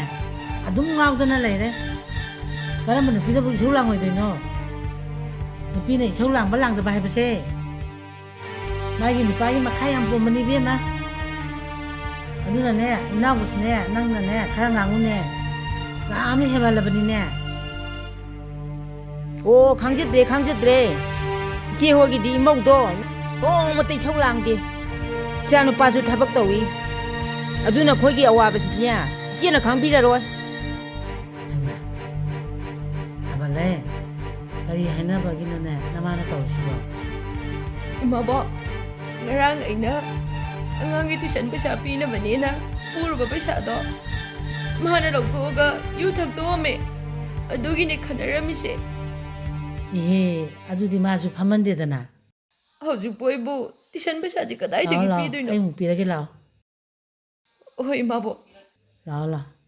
ꯑꯗꯨꯝ ꯉꯥꯎꯗꯅ ꯂꯩꯔꯦ꯫ ꯀꯔꯝꯕ ꯅꯨꯄꯤꯅꯕꯨ ꯏꯁꯧ ꯂꯥꯡꯉꯣꯏꯗꯣꯏꯅꯣ? ꯅꯨꯄꯤꯅ ꯏꯁꯧ ꯂꯥꯡꯕ ꯂꯥꯡꯗꯕ ꯍꯥꯏꯕꯁꯦ ꯃꯥꯒꯤ ꯅꯨꯄꯥꯒꯤ ꯃꯈꯥ ꯌꯥꯝ ꯄꯣꯟꯕꯅꯤ ꯏꯕꯦꯝꯃ꯫ ꯑꯗꯨꯅꯅꯦ, ꯏꯅꯥꯎꯕꯁꯨꯅꯦ, ꯅꯪꯅꯅꯦ, ꯈꯔ ꯉꯥꯡꯉꯨꯅꯦ꯫ ꯌꯥꯝꯅ ꯍꯦꯟꯃꯜꯂꯕꯅꯤꯅꯦ꯫ ꯑꯣ, ꯈꯪꯖꯗ꯭ꯔꯦ, ꯈꯪꯖꯗ꯭ꯔꯦ꯫ ꯏꯆꯦ ꯍꯣꯏꯒꯤꯗꯤ ꯏꯃꯧꯗꯣ ꯅꯣꯡꯃꯇ ꯏꯁꯧ ꯂꯥꯡꯗꯦ꯫ ꯏꯆꯥꯅꯨꯄꯥꯁꯨ ꯊꯕꯛ ꯇꯧꯏ꯫ ꯑꯗꯨꯅ ꯑꯩꯈꯣꯏꯒꯤ ꯑꯋꯥꯕꯁꯤꯗꯤꯅꯦ ꯏꯆꯦꯅ ꯈꯪꯕꯤꯔꯔꯣꯏ꯫ ꯍꯩꯃꯥ, ꯊꯥꯕꯜꯂꯩ, ꯀꯔꯤ ꯍꯥꯏꯅꯕꯒꯤꯅꯣꯅꯦ ꯅꯃꯥꯅ ꯇꯧꯔꯤꯁꯤꯕꯣ? ꯏꯃꯥꯕꯣꯛ, ꯉꯔꯥꯡ ꯑꯩꯅ ꯑꯉꯥꯡꯒꯤ tuition ꯄꯩꯁꯥ ꯄꯤꯅꯕꯅꯦꯅ ꯄꯨꯔꯨꯕ ꯄꯩꯁꯥꯗꯣ ꯃꯥꯅ ꯂꯧꯊꯣꯛꯑꯒ ꯌꯨ ꯊꯛꯇꯣꯛꯑꯝꯃꯦ꯫ ꯑꯗꯨꯒꯤꯅꯦ ꯈꯠꯅꯔꯝꯃꯤꯁꯦ꯫ ꯏꯍꯦ, ꯑꯗꯨꯗꯤ ꯃꯥꯁꯨ ꯐꯝꯍꯟꯗꯦꯗꯅ꯫ ꯍꯧꯖꯤꯛꯄꯨ ꯑꯩꯕꯨ tuition ꯄꯩꯁꯥꯁꯦ ꯀꯗꯥꯏꯗꯒꯤ ꯂꯥꯛꯑꯣ, ꯂꯥꯛꯑꯣ, ꯄꯤꯗꯣꯏꯅꯣ? ꯑꯩ ꯑꯃꯨꯛ ꯄꯤꯔꯒꯦ, ꯂꯥꯛꯑꯣ꯫ ꯍꯣꯏ, ꯏꯃꯥꯕꯣꯛ꯫ ꯂꯥꯛꯑꯣ, ꯂꯥꯛꯑꯣ꯫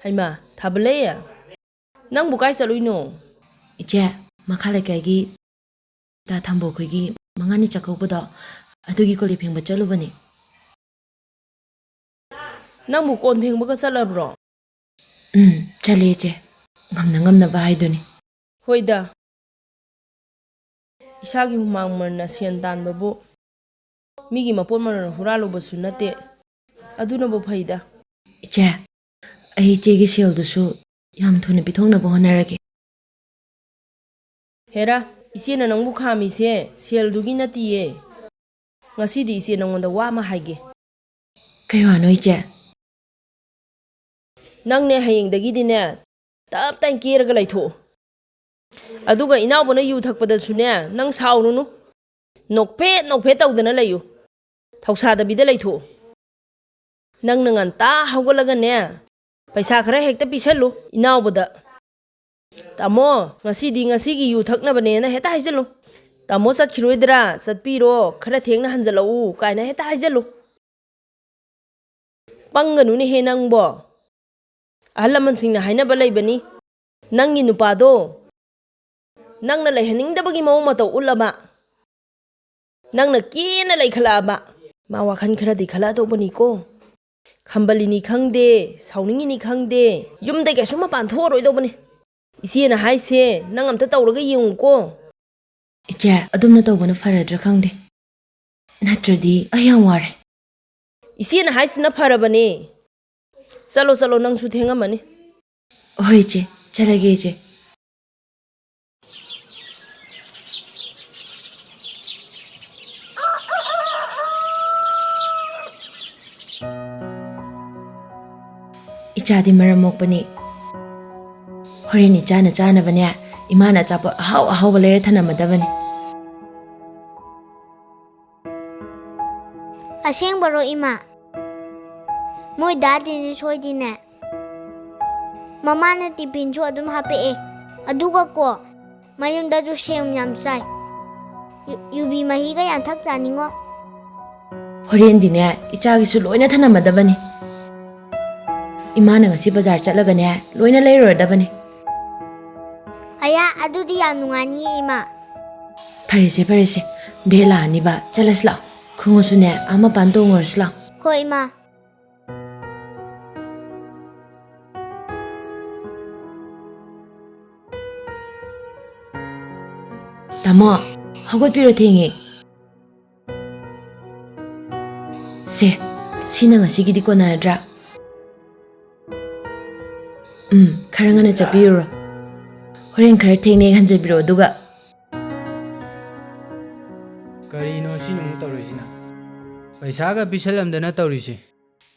ꯍꯩꯃꯥ, ꯊꯥꯕꯂꯩ? ꯅꯪꯕꯨ ꯀꯥꯏ ꯆꯠꯂꯨꯏꯅꯣ? ꯏꯆꯦ, ꯃꯈꯥ ꯂꯩꯀꯥꯏꯒꯤ ꯇꯥ ꯊꯝꯕꯣꯛꯈꯣꯏꯒꯤ ꯃꯉꯥꯅꯤ ꯆꯥꯛꯀꯧꯕꯗꯣ, ꯑꯗꯨꯒꯤ ꯀꯣꯂꯤꯛ ꯐꯦꯡꯕ ꯆꯠꯂꯨꯕꯅꯤ꯫ ꯅꯪꯕꯨ ꯀꯣꯟ ꯐꯦꯡꯕꯒ ꯆꯠꯂꯕ꯭ꯔꯣ? ꯎꯝ, ꯆꯠꯂꯦ ꯏꯆꯦ꯫ ꯉꯝꯅ ꯉꯝꯅꯕ ꯍꯥꯏꯗꯨꯅꯤ꯫ ꯍꯣꯏꯗ, ꯏꯁꯥꯒꯤ ꯍꯨꯃꯥꯡ ꯃꯃꯜꯅ ꯁꯦꯟ ꯇꯥꯟꯕꯕꯨ ꯃꯤꯒꯤ ꯃꯄꯣꯠ ꯃꯃꯜꯅ ꯍꯨꯔꯥꯜꯂꯨꯕꯁꯨ ꯅꯠꯇꯦ꯫ ꯑꯗꯨꯅꯕꯨ ꯐꯩꯗ꯫ ꯏꯆꯦ, ꯑꯩ ꯏꯆꯦꯒꯤ ꯁꯦꯜꯗꯨꯁꯨ ꯌꯥꯝ ꯊꯨꯅ ꯄꯤꯊꯣꯛꯅꯕ ꯍꯣꯠꯅꯔꯒꯦ꯫ ꯍꯦꯔꯥ, ꯏꯆꯦꯅ ꯅꯪꯕꯨ ꯈꯥꯝꯃꯤꯁꯦ ꯁꯦꯜꯗꯨꯒꯤ ꯅꯠꯇꯤꯌꯦ꯫ ꯉꯁꯤꯗꯤ ꯏꯆꯦ ꯅꯪꯉꯣꯟꯗ ꯋꯥ ꯑꯃ ꯍꯥꯏꯒꯦ꯫ ꯀꯩ ꯋꯥꯅꯣ ꯏꯆꯦ? ꯅꯪꯅꯦ ꯍꯌꯦꯡꯗꯒꯤꯗꯤꯅꯦ ꯇꯞ ꯇꯥꯏꯅ ꯀꯦꯔꯒ ꯂꯩꯊꯣꯛꯑꯣ꯫ ꯑꯗꯨꯒ ꯏꯅꯥꯎꯕꯅ ꯌꯨ ꯊꯛꯄꯗꯁꯨꯅꯦ ꯅꯪ ꯁꯥꯎꯔꯨꯅꯨ꯫ ꯅꯣꯛꯐꯦꯠ ꯅꯣꯛꯐꯦꯠ ꯇꯧꯗꯅ ꯂꯩꯌꯨ꯫ ꯊꯧꯁꯥꯗꯕꯤꯗ ꯂꯩꯊꯣꯛꯑꯣ꯫ ꯅꯪꯅ ꯉꯟꯇꯥ ꯍꯧꯒꯠꯂꯒꯅꯦ ꯄꯩꯁꯥ ꯈꯔ ꯍꯦꯛꯇ ꯄꯤꯁꯜꯂꯨ ꯏꯅꯥꯎꯕꯗ꯫ "ꯇꯥꯃꯣ, ꯉꯁꯤꯗꯤ ꯉꯁꯤꯒꯤ ꯌꯨ ꯊꯛꯅꯕꯅꯦꯅ" ꯍꯦꯛꯇ ꯍꯥꯏꯖꯜꯂꯨ꯫ "ꯇꯥꯃꯣ ꯆꯠꯈꯤꯔꯣꯏꯗ꯭ꯔꯥ? ꯆꯠꯄꯤꯔꯣ, ꯈꯔ ꯊꯦꯡꯅ ꯍꯟꯖꯜꯂꯛꯎ" ꯀꯥꯏꯅ ꯍꯦꯛꯇ ꯍꯥꯏꯖꯜꯂꯨ꯫ ꯄꯪꯒꯅꯨꯅꯦꯍꯦ ꯅꯪꯕꯣ꯫ ꯑꯍꯜ ꯂꯃꯟꯁꯤꯡꯅ ꯍꯥꯏꯅꯕ ꯂꯩꯕꯅꯤ, ꯅꯪꯒꯤ ꯅꯨꯄꯥꯗꯣ ꯅꯪꯅ ꯂꯩꯍꯟꯅꯤꯡꯗꯕꯒꯤ ꯃꯑꯣꯡ ꯃꯇꯧ ꯎꯠꯂꯕ, ꯅꯪꯅ ꯀꯦꯅ ꯂꯩꯈꯠꯂꯛꯑꯕ, ꯃꯥ ꯋꯥꯈꯜ ꯈꯔꯗꯤ ꯈꯜꯂꯛꯑꯗꯧꯕꯅꯤꯀꯣ꯫ ꯈꯝꯕꯜꯂꯤꯅꯤ ꯈꯪꯗꯦ, ꯁꯥꯎꯅꯤꯡꯉꯤꯅꯤ ꯈꯪꯗꯦ, ꯌꯨꯝꯗꯩ ꯀꯩꯁꯨ ꯃꯄꯥꯟ ꯊꯣꯛꯑꯔꯣꯏꯗꯧꯕꯅꯤ꯫ ꯏꯆꯦꯅ ꯍꯥꯏꯁꯦ ꯅꯪ ꯑꯝꯇ ꯇꯧꯔꯒ ꯌꯦꯡꯉꯨꯀꯣ꯫ ꯏꯆꯦ, ꯑꯗꯨꯝꯅ ꯇꯧꯕꯅ ꯐꯔꯗ꯭ꯔꯥ ꯈꯪꯗꯦ, ꯅꯠꯇ꯭ꯔꯗꯤ ꯑꯩ ꯌꯥꯝ ꯋꯥꯔꯦ꯫ ꯏꯆꯦꯅ ꯍꯥꯏꯁꯤꯅ ꯐꯔꯕꯅꯦ꯫ ꯆꯠꯂꯣ, ꯆꯠꯂꯣ, ꯅꯪꯁꯨ ꯊꯦꯡꯉꯝꯃꯅꯤ꯫ ꯍꯣꯏ ꯏꯆꯦ, ꯆꯠꯂꯒꯦ ꯏꯆꯦ꯫ ꯏꯆꯥꯗꯤ ꯃꯔꯝ ꯃꯣꯛꯄꯅꯤ꯫ ꯍꯣꯔꯦꯟ ꯏꯆꯥꯅ ꯆꯥꯅꯕꯅꯦ, ꯏꯃꯥꯅ ꯑꯆꯥꯄꯣꯠ ꯑꯍꯥꯎ ꯑꯍꯥꯎꯕ ꯂꯩꯔ ꯊꯅꯝꯃꯗꯕꯅꯤ꯫ ꯑꯁꯦꯡꯕꯔꯣ, ꯏꯃꯥ? ꯃꯣꯏ ꯗꯥ ꯗꯦꯅꯤꯁ ꯍꯣꯏꯗꯤꯅꯦ, ꯃꯃꯥꯅ ꯇꯤꯐꯤꯟꯁꯨ ꯑꯗꯨꯝ ꯍꯥꯞꯄꯛꯑꯦ꯫ ꯑꯗꯨꯒ ꯀꯣ, ꯃꯌꯨꯝꯗꯁꯨ ꯁꯦꯝ ꯌꯥꯝ ꯆꯥꯏ꯫ ꯌꯨ-, ꯌꯨꯕꯤ ꯃꯍꯤꯒ ꯌꯥꯝ ꯊꯛ ꯆꯥꯅꯤꯡꯉꯣ꯫ ꯍꯣꯔꯦꯟꯗꯤꯅꯦ, ꯏꯆꯥꯒꯤꯁꯨ ꯂꯣꯏꯅ ꯊꯅꯝꯃꯗꯕꯅꯤ꯫ ꯏꯃꯥꯅ ꯉꯁꯤ ꯕꯖꯥꯔ ꯆꯠꯂꯒꯅꯦ, ꯂꯣꯏꯅ ꯂꯩꯔꯨꯔꯗꯕꯅꯦ꯫ ꯑꯌꯥ, ꯑꯗꯨꯗꯤ ꯌꯥꯝ ꯅꯨꯡꯉꯥꯏꯅꯤꯌꯦ, ꯏꯃꯥ꯫ ꯐꯔꯦꯁꯦ, ꯐꯔꯦꯁꯦ, ꯚꯦ ꯂꯥꯛꯑꯅꯤꯕ, ꯆꯠꯂꯁꯤ ꯂꯥꯛꯑꯣ꯫ ꯈꯣꯡꯎꯞꯁꯨꯅꯦ, ꯑꯥ ꯃꯄꯥꯟ ꯇꯣꯡꯉꯨꯔꯁꯤ ꯂꯥꯛꯑꯣ꯫ ꯍꯣꯏ, ꯏꯃꯥ꯫ ꯇꯥꯃꯣ, ꯍꯧꯒꯠꯄꯤꯔꯣ, ꯊꯦꯡꯉꯦ꯫ ꯁꯦ, ꯁꯤꯅ ꯉꯁꯤꯒꯤꯗꯤ ꯀꯣꯟꯅꯔꯗ꯭ꯔꯥ? ꯎꯝ, ꯈꯔ ꯉꯟꯅ ꯆꯠꯄꯤꯔꯨꯔꯣ꯫ ꯍꯣꯔꯦꯟ ꯈꯔ ꯊꯦꯡꯅ ꯍꯦꯛ ꯍꯟꯖꯟꯕꯤꯔꯛꯑꯣ, ꯑꯗꯨꯒ꯫ ꯀꯔꯤꯅꯣ ꯁꯤꯅ ꯑꯃꯨꯛ ꯇꯧꯔꯤꯁꯤꯅ? ꯄꯩꯁꯥꯒ ꯄꯤꯁꯜꯂꯝꯗꯅ ꯇꯧꯔꯤꯁꯦ꯫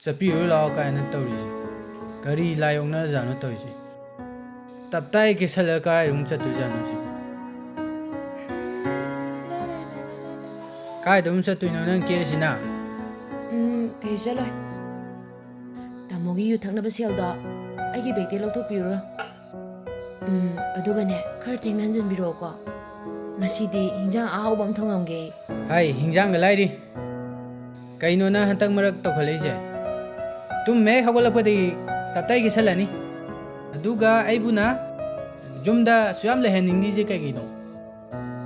ꯆꯠꯄꯤꯔꯨ ꯂꯥꯛꯑꯣ ꯀꯥꯏꯅ ꯇꯧꯔꯤꯁꯦ꯫ ꯀꯔꯤ ꯂꯥꯏ ꯑꯣꯛꯅꯔꯖꯥꯠꯅꯣ ꯇꯧꯔꯤꯁꯦ? ꯇꯞꯇꯥꯏ ꯀꯦꯁꯜꯂꯒ ꯀꯥꯏꯗ ꯑꯃꯨꯛ ꯆꯠꯇꯣꯏꯖꯥꯠꯅꯣ ꯁꯤꯕꯨ? ꯀꯥꯏꯗ ꯑꯃꯨꯛ ꯆꯠꯇꯣꯏꯅꯣ ꯅꯪ ꯀꯦꯔꯤꯁꯤꯅ? ꯎꯝ, ꯀꯩꯁꯨ ꯆꯠꯂꯣꯏ꯫ ꯇꯥꯃꯣꯒꯤ ꯌꯨ ꯊꯛꯅꯕ ꯁꯦꯜꯗꯣ ꯑꯩꯒꯤ ꯕꯦꯒꯇꯩ ꯂꯧꯊꯣꯛꯄꯤꯔꯨꯔꯣ꯫ ꯎꯝ, ꯑꯗꯨꯒꯅꯦ, ꯈꯔ ꯊꯦꯡꯅ ꯍꯟꯖꯟꯕꯤꯔꯛꯑꯣꯀꯣ꯫ ꯉꯁꯤꯗꯤ ꯍꯤꯟꯖꯥꯡ ꯑꯍꯥꯎꯕ ꯑꯃ ꯊꯣꯡꯉꯝꯒꯦ꯫ ꯍꯥꯏ, ꯍꯤꯟꯖꯥꯡꯒ ꯂꯥꯏꯔꯤ꯫ ꯀꯩꯅꯣ ꯅꯪ ꯍꯟꯇꯛ ꯃꯔꯛ ꯇꯧꯈꯠꯂꯛꯏꯁꯦ? ꯇꯨꯝ ꯍꯦꯛ ꯍꯧꯒꯠꯂꯛꯄꯗꯒꯤ ꯇꯞꯇꯥꯏ ꯀꯦꯁꯜꯂꯅꯤ꯫ ꯑꯗꯨꯒ ꯑꯩꯕꯨꯅ ꯌꯨꯝꯗ ꯑꯁꯨꯛ ꯌꯥꯝ ꯂꯩꯍꯟꯅꯤꯡꯗ꯭ꯔꯤꯁꯦ ꯀꯩꯒꯤꯅꯣ?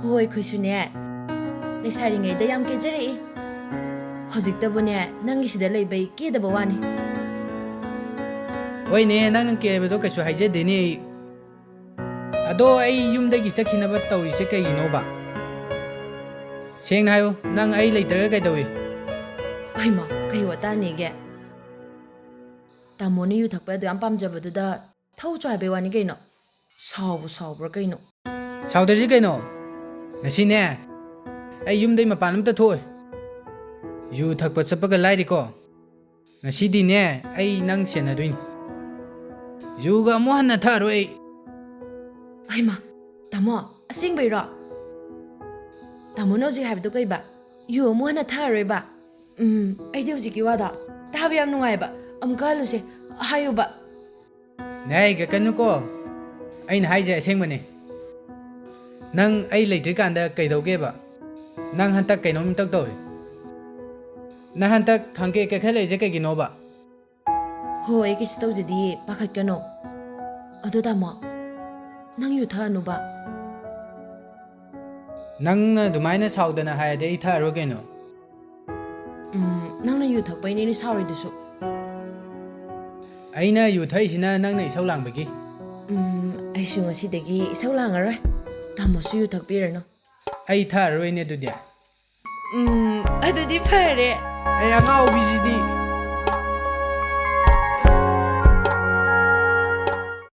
ꯍꯣꯏ, ꯑꯩꯈꯣꯏꯁꯨꯅꯦ, ꯂꯩꯁꯥꯔꯤꯉꯩꯗ ꯌꯥꯝ ꯀꯦꯖꯔꯛꯏ꯫ ꯍꯧꯖꯤꯛꯇꯕꯨꯅꯦ, ꯅꯪꯒꯤ ꯁꯤꯗ ꯂꯩꯕꯩ ꯀꯦꯗꯕ ꯋꯥꯅꯤ꯫ ꯍꯣꯏꯅꯦ, ꯅꯪꯅ ꯀꯦꯕꯗꯣ ꯀꯩꯁꯨ ꯍꯥꯏꯖꯗꯦꯅꯦ ꯑꯩ꯫ ꯑꯗꯣ ꯑꯩ ꯌꯨꯝꯗꯒꯤ ꯆꯠꯈꯤꯅꯕ ꯇꯧꯔꯤꯁꯦ ꯀꯩꯒꯤꯅꯣꯕ? ꯁꯦꯡꯅ ꯍꯥꯏꯌꯨ, ꯅꯪ ꯑꯩ ꯂꯩꯇ꯭ꯔꯒ ꯀꯩꯗꯧꯏ? ꯍꯩꯃꯥ, ꯀꯩ ꯋꯥꯇꯥꯅꯦꯒꯦ? ꯇꯥꯃꯣꯅ ꯌꯨ ꯊꯛꯄ ꯑꯗꯨ ꯌꯥꯝ ꯄꯥꯝꯖꯕꯗꯨꯗ ꯊꯧ ꯆꯥꯏꯕꯩ ꯋꯥꯅꯤ ꯀꯩꯅꯣ꯫ ꯁꯥꯎꯕꯨ ꯁꯥꯎꯕ꯭ꯔꯥ ꯀꯩꯅꯣ? ꯁꯥꯎꯗ꯭ꯔꯗꯤ ꯀꯩꯅꯣ? ꯉꯁꯤꯅꯦ, ꯑꯩ ꯌꯨꯝꯗꯩ ꯃꯄꯥꯟ ꯑꯝꯇ ꯊꯣꯛꯑꯣꯏ꯫ ꯌꯨ ꯊꯛꯄ ꯆꯠꯄꯒ ꯂꯥꯏꯔꯤꯀꯣ, ꯉꯁꯤꯗꯤꯅꯦ, ꯑꯩ ꯅꯪ ꯁꯦꯟꯅꯗꯣꯏꯅꯤ꯫ ꯌꯨꯒ ꯑꯃꯨꯛ ꯍꯟꯅ ꯊꯛꯑꯔꯣꯏ ꯑꯩ꯫ ꯍꯩꯃꯥ, ꯇꯥꯃꯣ, ꯑꯁꯦꯡꯕꯩꯔꯣ? ꯇꯥꯃꯣꯅ ꯍꯧꯖꯤꯛ ꯍꯥꯏꯕꯗꯣ ꯀꯩꯕ? ꯌꯨ ꯑꯃꯨꯛ ꯍꯟꯅ ꯊꯛꯑꯔꯣꯏꯕ? ꯎꯝ, ꯑꯩꯗꯤ ꯍꯧꯖꯤꯛꯀꯤ ꯋꯥꯗꯣ ꯇꯥꯕ ꯌꯥꯝ ꯅꯨꯡꯉꯥꯏꯕ꯫ ꯑꯃꯨꯛꯀ ꯍꯜꯂꯨꯁꯦ, ꯍꯥꯏꯌꯨꯕ꯫ ꯅꯦ, ꯍꯥꯏꯒꯠꯀꯅꯨꯀꯣ꯫ ꯑꯩꯅ ꯍꯥꯏꯁꯦ ꯑꯁꯦꯡꯕꯅꯦ꯫ ꯅꯪ ꯑꯩ ꯂꯩꯇ꯭ꯔꯤꯀꯥꯟꯗ ꯀꯩꯗꯧꯒꯦꯕ? ꯅꯪ ꯍꯟꯇꯛ ꯀꯩꯅꯣꯝ ꯏꯇꯧ ꯇꯧꯏ꯫ ꯅꯪ ꯍꯟꯇꯛ ꯈꯪꯀꯦ ꯀꯦꯈꯠꯂꯛꯏꯁꯦ ꯀꯩꯒꯤꯅꯣꯕ? ꯍꯣꯏ, ꯀꯩꯁꯨ ꯇꯧꯖꯗꯤꯌꯦ, ꯄꯥꯈꯠꯀꯅꯣ꯫ ꯑꯗꯣ ꯇꯥꯃꯣ, ꯅꯪ ꯌꯨ ꯊꯛꯑꯅꯨꯕ꯫ ꯅꯪꯅ ꯑꯗꯨꯃꯥꯏꯅ ꯁꯥꯎꯗꯅ ꯍꯥꯏꯔꯗꯤ ꯑꯩ ꯊꯛꯑꯔꯣꯏ ꯀꯩꯅꯣ꯫ ꯎꯝ, ꯅꯪꯅ ꯌꯨ ꯊꯛꯄꯩꯅꯦ ꯑꯩꯅ ꯁꯥꯎꯔꯤꯗꯨꯁꯨ꯫ ꯑꯩꯅ ꯌꯨ ꯊꯛꯏꯁꯤꯅ ꯅꯪꯅ ꯏꯁꯧ ꯂꯥꯡꯕꯒꯤ꯫ ꯎꯝ, ꯑꯩꯁꯨ ꯉꯁꯤꯗꯒꯤ ꯏꯁꯧ ꯂꯥꯡꯉꯔꯣꯏ꯫ ꯇꯥꯃꯣꯁꯨ ꯌꯨ ꯊꯛꯄꯤꯔꯅꯨ꯫ ꯑꯩ ꯊꯛꯑꯔꯣꯏꯅꯦ ꯑꯗꯨꯗꯤ꯫ ꯎꯝ, ꯑꯗꯨꯗꯤ ꯐꯔꯦ꯫ ꯑꯩ ꯑꯉꯥꯎꯕꯤꯁꯤꯗꯤ꯫